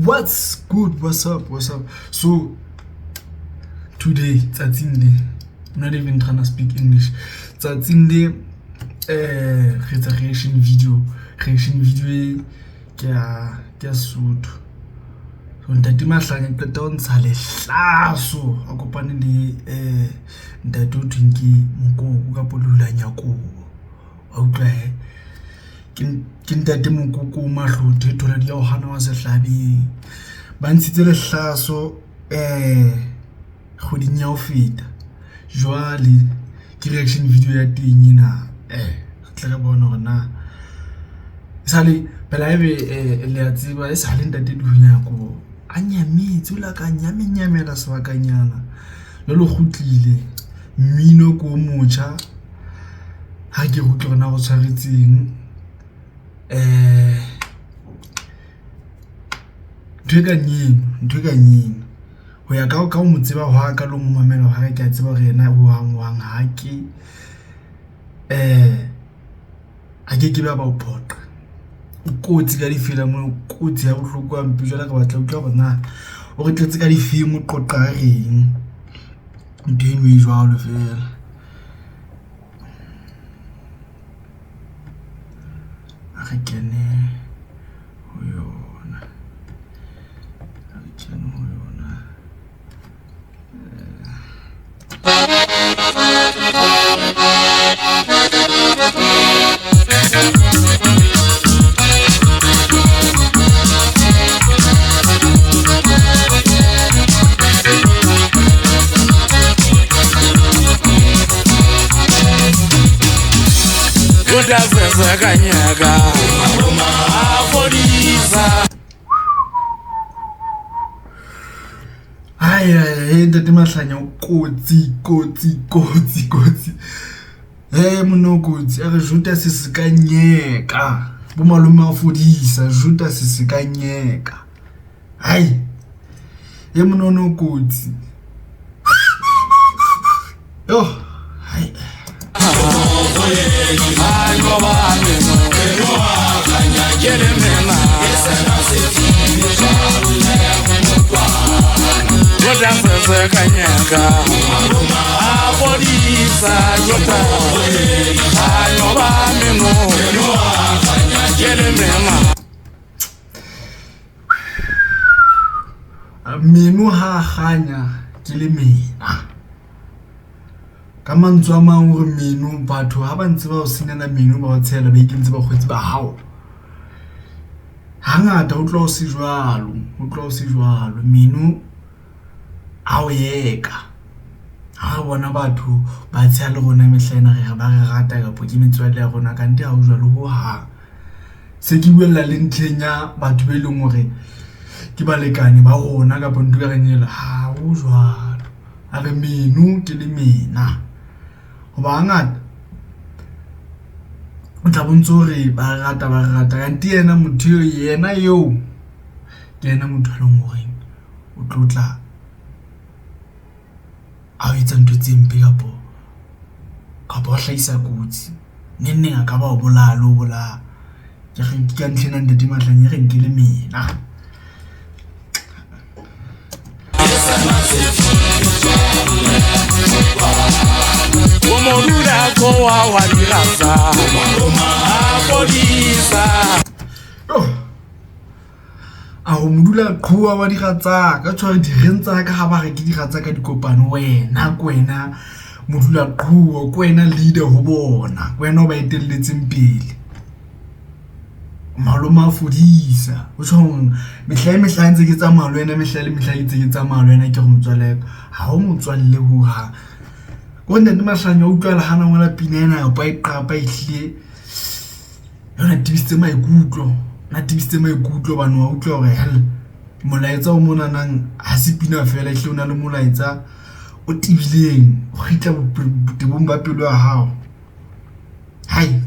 What's good? What's up? What's up? So today, tsatsing le, I'm not even trying to speak English. Tsatsing le re etsa reaction video. Reaction video e ke ya Sesotho. So ntate Mahlanya qeta ho ntsha lehlaso a kopane le ntate ho thweng ke Mokoko kapa Lehulanyakobo. Wa utlwa hee? Ke ntate Mokoko o mahlothe thola di ya ho hana wa sehlabeng. Ba ntshitse lehlaso kgweding ya ho feta. Jwale ke reaction video ya teng ena. Re tle re bone hore na esale phela haebe le a tseba e sale ntate Lehulanyakobo a nyametse, o la ka nyamenyamela sebakanyana. Jwale o kgutlile mmino ke o motjha. Ha ke re utlwe hore na o tshwaretseng. Ntho e kang eno, ntho e kang eno. Ho ya ka ho mo tseba hwa ka le ho mo mamela hwa ka, ke a tseba hore yena hohang hohang ha ke a ke ke be a ba o phoqa. O kotsi ka difela mona, o kotsi ha bohloko hampe. Jwale re batla ho utlwa hore na o re tletse ka difeng, o qoqa a reng. Ntho eno e jwalo feela. A re kene ho yona, a re kene ho yona. Hai hai ntate Mahlanya o kotsi kotsi kotsi kotsi. Monna o kotsi a re Judas se ka nyeka. Bo malome a fodisa Judas se ka nyeka. Hai. E monna ono o kotsi. Yo, hai. Meno ha kganya ke le mena. Ka mantswe a mang hore meno batho ha ba ntse ba o senela meno ba o tshela ba ikentse bakgotsi ba hao. Hangata ho tloha ho se jwalo, ho tloha ho se jwalo. Meno a o eka. Ha re bona batho ba tsheha le rona mehla ena re re ba re rata kapa ke metswalle ya rona, kante ha ho jwalo hohang. Se ke buella le ntlheng ya batho be leng hore ke balekane ba rona kapa ntho e ka reng ela, ha ho jwalo. A re meno ke le mena. Hoba hangata o tla bontse hore ba re rata ba re rata kante yena motho eo yena eo ke yena motho a leng horeng o tlo tla a o etsa ntho tse mpe kapo kapa o hlahisa kotsi. Neng neng a ka ba o bolaya le ho bolaya. Ke re ke ka ntlha ena ntate Mahlanya e reng ke le mena. A ho modula qhowa wa dira tsa ka tshware direng tsa ka ha ba re ke dira tsa ka dikopano. Wena ke wena modula qhowa, ke wena leader ho bona, ke wena o ba etelletseng pele. Malome a fodisa ho tjho hore mehla e mehla ntse ke tsamaya le wena, mehla le mehla ke ntse ke tsamaya le wena, ke re motswalle ha o motswalle hohang. Ko ntate Mahlanya o utlwahala ha na ngola pina ena kapa e qapa ehlile yona tibisitse maikutlo, na tibisitse maikutlo hobane wa utlwa hore hell molaetsa o monanang ha se pina feela ehlile o na le molaetsa o tibileng, o kgitla botebong ba pelo ya hao. Hai.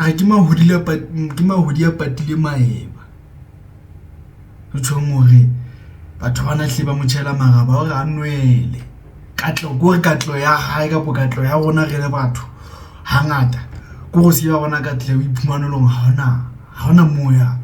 A ke mahodi a patile maeba. Ho tjhong hore batho bana hlile ba mo tjhehela maraba hore a nwele. Katleho ke hore katleho ya hae kapa katleho ya rona re le batho hangata ke hore o se ke wa bona katleho, o iphumane o le hore ha hona moo o yang.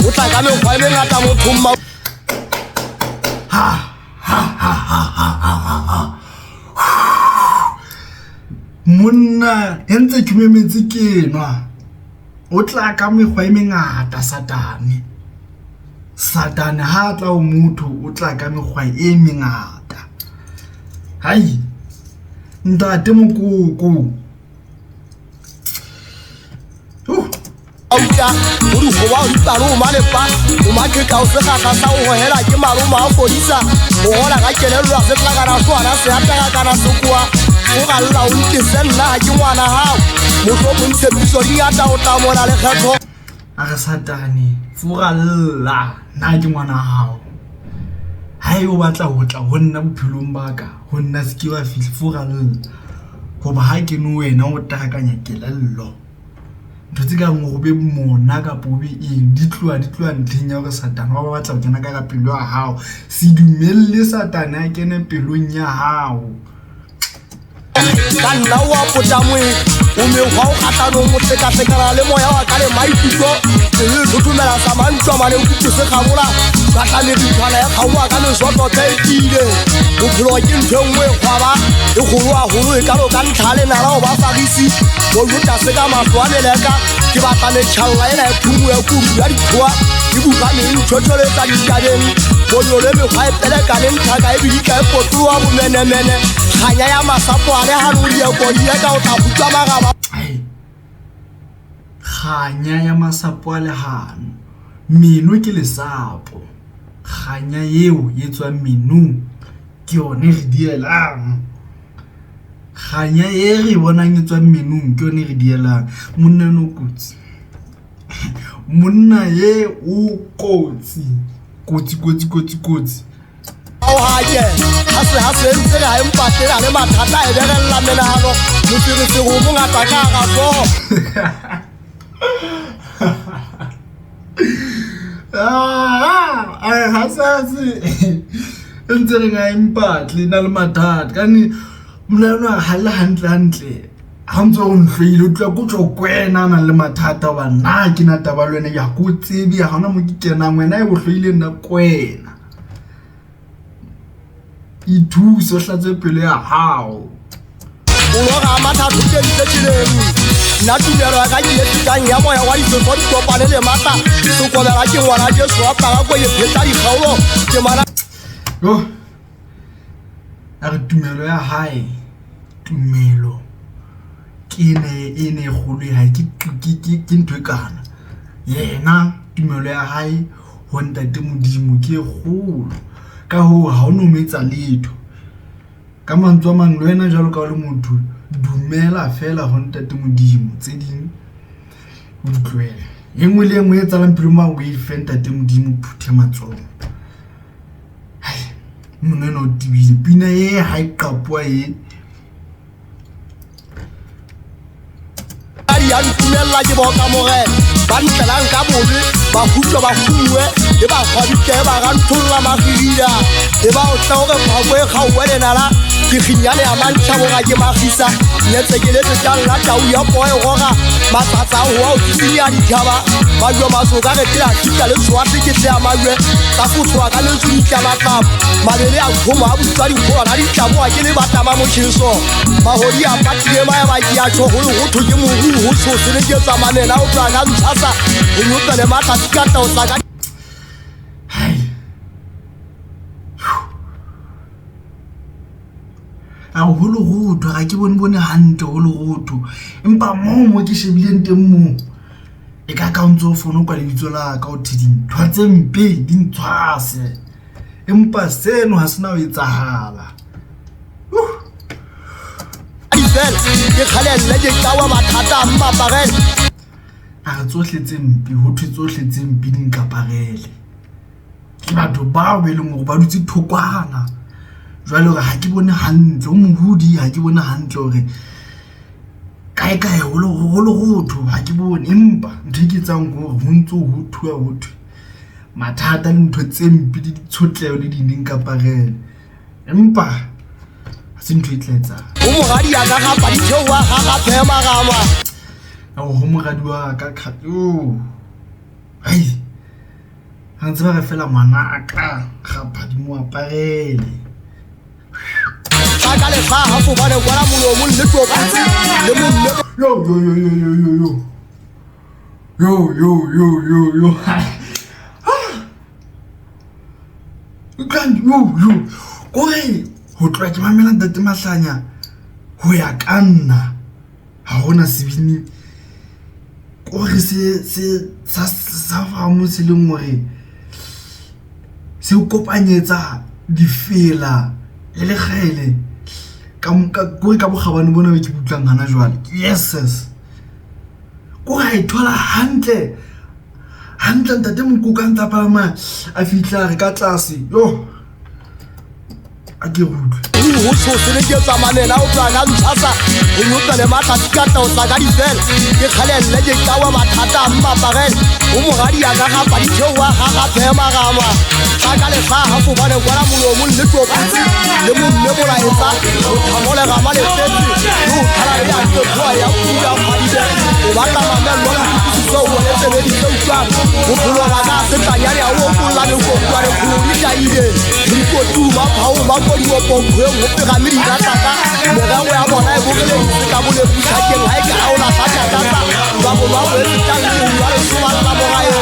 O tla ka mekgwa e mengata mothong ma. Monna e ntse ke memetse ke nwa o tla ka mekgwa e mengata Satane. Satane ha tla ho motho o tla ka mekgwa e mengata. Hai ntate Mokoko. Auta o di goba o dipalo o malepa o makhetla o sekgahla sa o hohela ke maloma a fodisa o hola ka kelello a setlakana swana se atakakana sekoa o galla o ntese nna ha ke ngwana hao motho o mong tshepiso di ngata o tla mona lekgetho. A re Satane furalla nna ke ngwana hao. Hae o batla ho tla ho nna bophelong ba ka ho nna se ke wa fihla furalla hoba ha ke no wena o takanya kelello. Ntho tse kang hore o be mona kapa o be eng di tloha ntlheng ya hore Satane wa batla ho kena ka pelo ya hao. Se dumelle Satane a kene pelong ya hao. Ka nna wa pota moe o mekgwa o kgahlanong o hlekahlekana le moya wa ka le maikutlo pelo e thothomela sa mantswa mane o kutlwe se kgabola batla merithwana ya kgaoha ka mesoto tse e tiile. Bophelo ke ntho e nngwe e kgwaba e kgolo haholo e kalo ka ntlha le nala ho ba farisi bo jota se ka mahlo a meleka. Ke batla metjhalla ena e phumuwe kudu ya dithoa e buka meng tjhotjholetsa ditabeng bonyole mekgwa e pelekaneng thaka e bidika e potoloha bomenemene kganya ya masapo a le hano dieko di eka o tla kgutlwa maraba. Kganya ya masapo a lehano meno ke lesapo. Kganya eo e tswang menong ke yona e re dielang. Kganya e re bonang e tswang menong ke yona e re dielang. Monna eno o kotsi. Monna e o kotsi. Kotsi kotsi kotsi kotsi. O hake ha se ha se ntse re ha e mpatle le mathata e berella menahano moferefere o mongata ka hara hlooho. Ha se e ntse re ha e mpatle na le mathata kane monna enwa ha le hantle hantle ha o ntso o nhloile o tloha ko tjho kwena a nang le mathata hoba nna ke na taba le wena ya ko tsebe ha hona mo ke kenang wena e bohloile nna kwena. Ithuse o hlatswe pelo ya hao. O lora mathatho ke ntse tjheleng. Nna tumelo ya ka ke e fetang ya moya wa difefo di kopane le matla. Sekobela ke ngwana Jesu wa para ko e phetla dikgaolo ke mana. Yo. A re tumelo ya hae, tumelo ke ene e kgolo ya hae ke ntho e kana. Yena tumelo ya hae ho ntate Modimo ke e kgolo. Ka hoo ha o no mo etsa letho. Ka mantswe a mang le wena jwalo ka o le motho, dumela feela ho ntate Modimo, tse ding o di tlohele. E nngwe le e nngwe e etsahalang bophelong ba hao o e fe ntate Modimo, o phuthe matsoho. Monna enwa o tebile pina e ha e qapoha e. Ya ntumella ke boka morena ba ntlelang ka bobe ba kgutlwa ba kguwe e ba kgwabitse ba rantholla magirida e ba o tla hore phako e kgaowe lenala ke kginyane ya mantšha bora ke magisa nyetse ke letse tang la tau ya poe gora matsatsa a hoa o tsitsinya dithaba majwe masoka re tla fika le tshwate ke tle ya majwe tsa fothoa ka letswe ditlamatlama mabele a kgomo a butswa dikgolwana ditlaboa ke le batama motjheso mahodi a patile maeba ke a tjho ho le ho thwe ke moru ho tshose le ke tsa mamela o tla ka ntshasa ho nyotsa le matla ka tao tsa ka. A re ho lerotho ga ke bone bone hantle ho lerotho, empa moo mo ke shebileng teng moo e ka ka o ntso fono kwa lebitso la ka ho thwe dintho tse mpe di ntshwase, empa seno ha se na ho etsahala. Fela ke kgalelle ke kawa mathata a mmaparele. A re tsohle tse mpe ho thwe tsohle tse mpe di nkaparele. Ke batho bao be leng hore ba dutse thokwana. Jwale hore ha ke bone hantle o mohodi ha ke bone hantle hore kae kae ho lerotho ha ke bone, empa ntho e ke etsang ke hore ho ntso ho thuwa ho thwe mathata le ntho tse mpe le ditshotleho le di nkaparele, empa ha se ntho e tla etsahala. Ho moradi ya ka ga paditheo wa ga ga phema gama. Ho moradi wa ka yo. Hai. Ha ntse ba re fela ngwana ka ga phadimo aparele. Ka le fa ha fo bane kwala molomo le to le momme. Yo yo yo yo yo yo yo. Yo yo yo yo yo. Utlwang yo yo. Kore ho tloha ke mamela ntate Mahlanya ho ya ka nna ha hona sebini kore se se sa sa famo se leng hore se kopanyetsa difela le lekgele ka kore ka bokgabane bona be ke utlwang hana jwale. Yes. Kore ha e thola hantle hantle ntate Mokoka ntsa palama a fihla re ka tlase yo a ke utlwe. Ho tshose le ke tsa mamela o tla ka ntshasa ho nyotsa le matla ka tao tsa ka difela ke kgalelle ke kawa mathata a mmaparele ho moradi ya ka ga paditheo wa ga ga phema gama ka ka le fa ha fo bane kwala molomo le to le momme molaetsa ho thamole ga ma le fetse le ho khala ya ke tloa ya pula kgwadibe o batla mamello le kutlwisiso o le sebedise utlwang bophelo ba ka setlanyane a o kolla mekokwane kgolo di taile dikotuma phao ba kodiwo ponkgweng ho pega mme dirataka merero ya bona e bokeleditse ka boleputlhakeng ha e ka o lahla takatsa ba bolwa bo e fetang lehu wa lesoba la borae.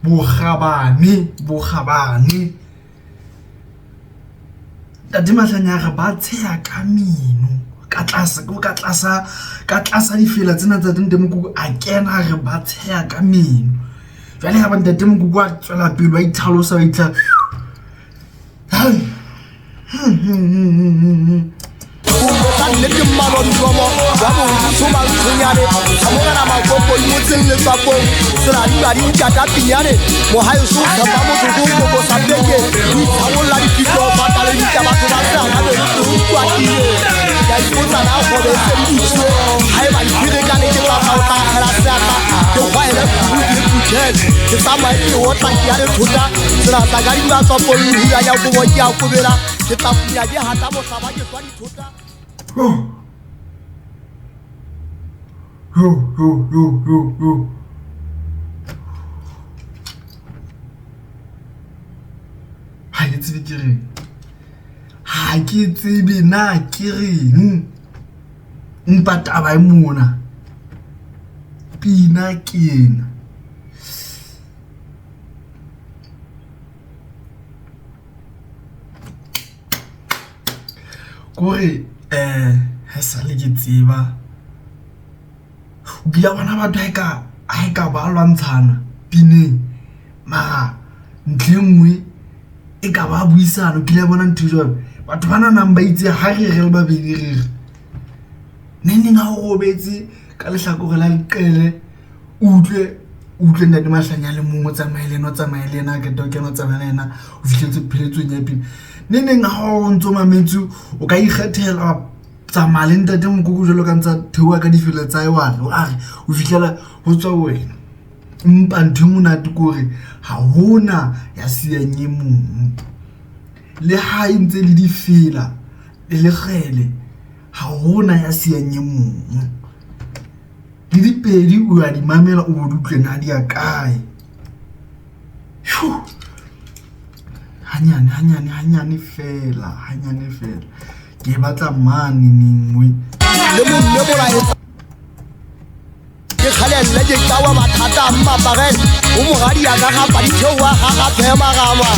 Bokgabane, bokgabane. Ntate Mahlanya re ba tsheha ka meno ka tlase ka tlasa ka tlasa difela tsena tsa ntate Mokoko a kena re ba tsheha ka meno. Jwale ha ba ntate Mokoko a tswela pele wa itlhalosa wa itlha. Sa nnete mmalo dilomo wa boruso mantshonyane ga morena makoko motseng letswapong tsela di ntjata pinyane mohaeso o tshepa motho ko koko sa peke o itshabolla dipitso fata le ditla batho ba tsena be le utlwatile ka ipotsa na kgobe e se di utswe ha eba dipherekane ke tla tla o tla akgela seatla ke kgwaele kubu ke phuthele ke tsamaye ke otla ke ya lethota tsela tsa ka di matswapong le hulanya kobo ke a kobela ke tla punya ke hata mohlaba ke tswa dithota. Yo yo yo yo yo yo. Ha ke tsebe ke reng, ha ke tsebe na ke reng, empa taba e mona pina ke ena. Kore ha esale ke tseba o kile wa bona batho ha eka ba lwantshana pineng, mara ntlha e nngwe e ka ba buisana. O kile wa bona ntho e jwalo? Batho ba nanang ba itse ha re re le babedi re re neng neng ha o robetse ka lehlakore la leqele, o utlwe o utlwe ntate Mahlanya a le mong o tsamaye le yena, o tsamaye le yena, ha qeta ho kena o tsamaye le yena ho fihletse pheletsong ya pina. Neng neng ha o ntso mametse, o ka ikgethela tsamaya le ntate Mokoko jwalo ka ntsa theoha ka difela tsa hae, wa re a re ho fihlela ho tswa wena. Empa ntho e monate ke hore ha hona ya siyang e mong. Le ha e ntse le difela le lekgele, ha hona ya siyang e mong. Le dipedi o ya di mamela, o bo di utlwe na di ya kae. Hanyane hanyane hanyane fela, hanyane fela. Ke e batla mane neng. Le momme molaetsa ke kgalelle ke kawa mathata a mmaparele o moradi ya ka gapa di theoha ga ga phemarama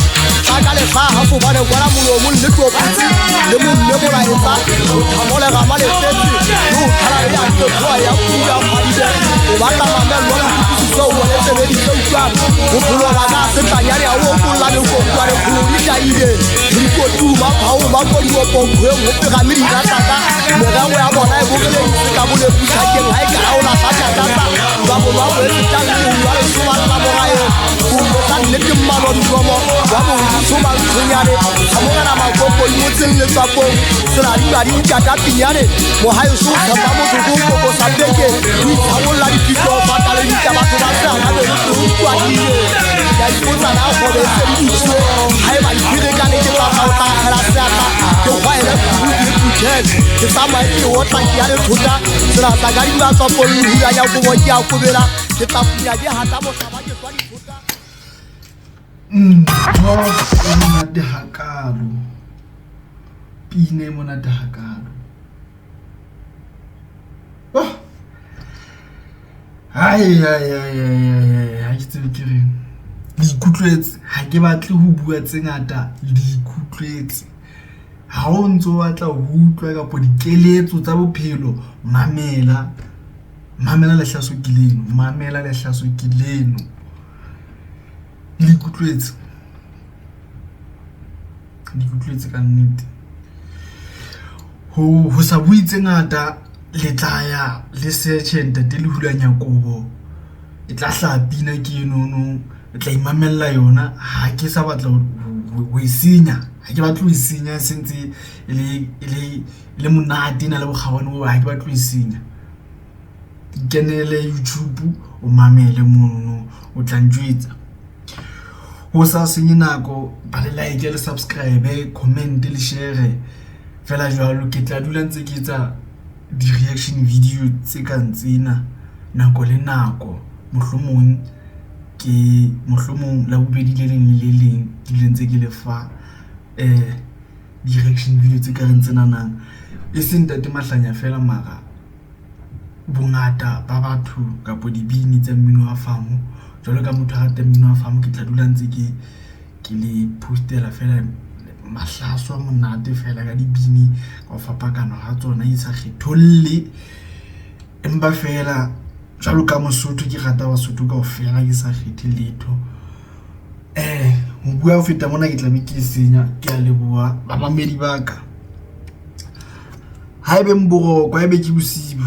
tla ka lehlaga fobane kwala molomong le toputse le momme molaetsa o thamole gama lefetse le o thala le ya tloa ya pula kgwadibe o batla mamello le kutlwisiso o bone sebedise utlwang bophelo ba ka setlanyane a o kolla mekokwane kgolo di taile le dikotuma phao makodioponkgweng go pega mme dirataka merero ya bona e bokeleditse ka bolepusakeng ga e ka o lahla tjatata ba bolwa boetsetang lehu wa lesoma la morae kumo sa nnete mmalo dikomo wa boruso mantshonyane ga morena makoko imotseng letswapong tsela di ntjata pinyane mohaeso o tshepa motho ko koko sa peke o itshabolola dipitso fata le ditla batho ba sehana be utlwadile ya ipotsa na kgobe e se di butswe ha eba dipherekane ke tla tla o tla akgela seatla ke kgwaele kubu ke phuthele ke tsamaye ke otla ke ya lethota tsela tsa ka di matswapong le hulanya kobo ke a kobela ke tla punya ke hata mohlaba ke tswa dithota. Ntho e monate hakalo, pina e monate hakalo. Oh. Hai hai hai hai ha ke tsebe ke reng. Le ikutlwetse ha ke batle ho bua tse ngata, le ikutlwetse. Ha o ntso batla ho utlwa kapa dikeletso tsa bophelo, mamela mamela lehlaso ke leno, mamela lehlaso ke leno. Le ikutlwetse, le ikutlwetse ka nnete. Ho sa bue tse ngata le tla ya le search-e ntate Lehulanya Kobo e tla hlaha pina ke enono, le tla imamella yona. Ha ke sa batla ho e senya, ha ke batle ho e senya e sentse e le e le le monate, e na le bokgabane bo ha ke batle ho e senya. Ikenele YouTube o mamele monono o tla njwetsa. Ho sa senye nako ba le like le subscribe, comment le share fela jwalo. Ke tla dula ntse ke etsa di-reaction video tse kang tsena nako le nako. Mohlomong ke mohlomong Labobedi le leng le le leng ke dule ntse ke le fa di-reaction video tse kareng tsenana. E seng ntate Mahlanya fela mara bongata ba batho kapa dibini tsa mmino wa famo. Jwalo ka motho a ratang mmino wa famo, ke tla dula ntse ke le post-ela fela mahlaso a monate fela ka dibini ka ho fapakana ha tsona e sa kgetholle. Empa feela jwalo ka Mosotho, ke rata Basotho kaofela, ke sa kgethe letho. Ho bua ho feta mona, ke tla be ke senya. Ke a leboha bamamedi ba ka. Haebeng boroko, haebe ke bosibu.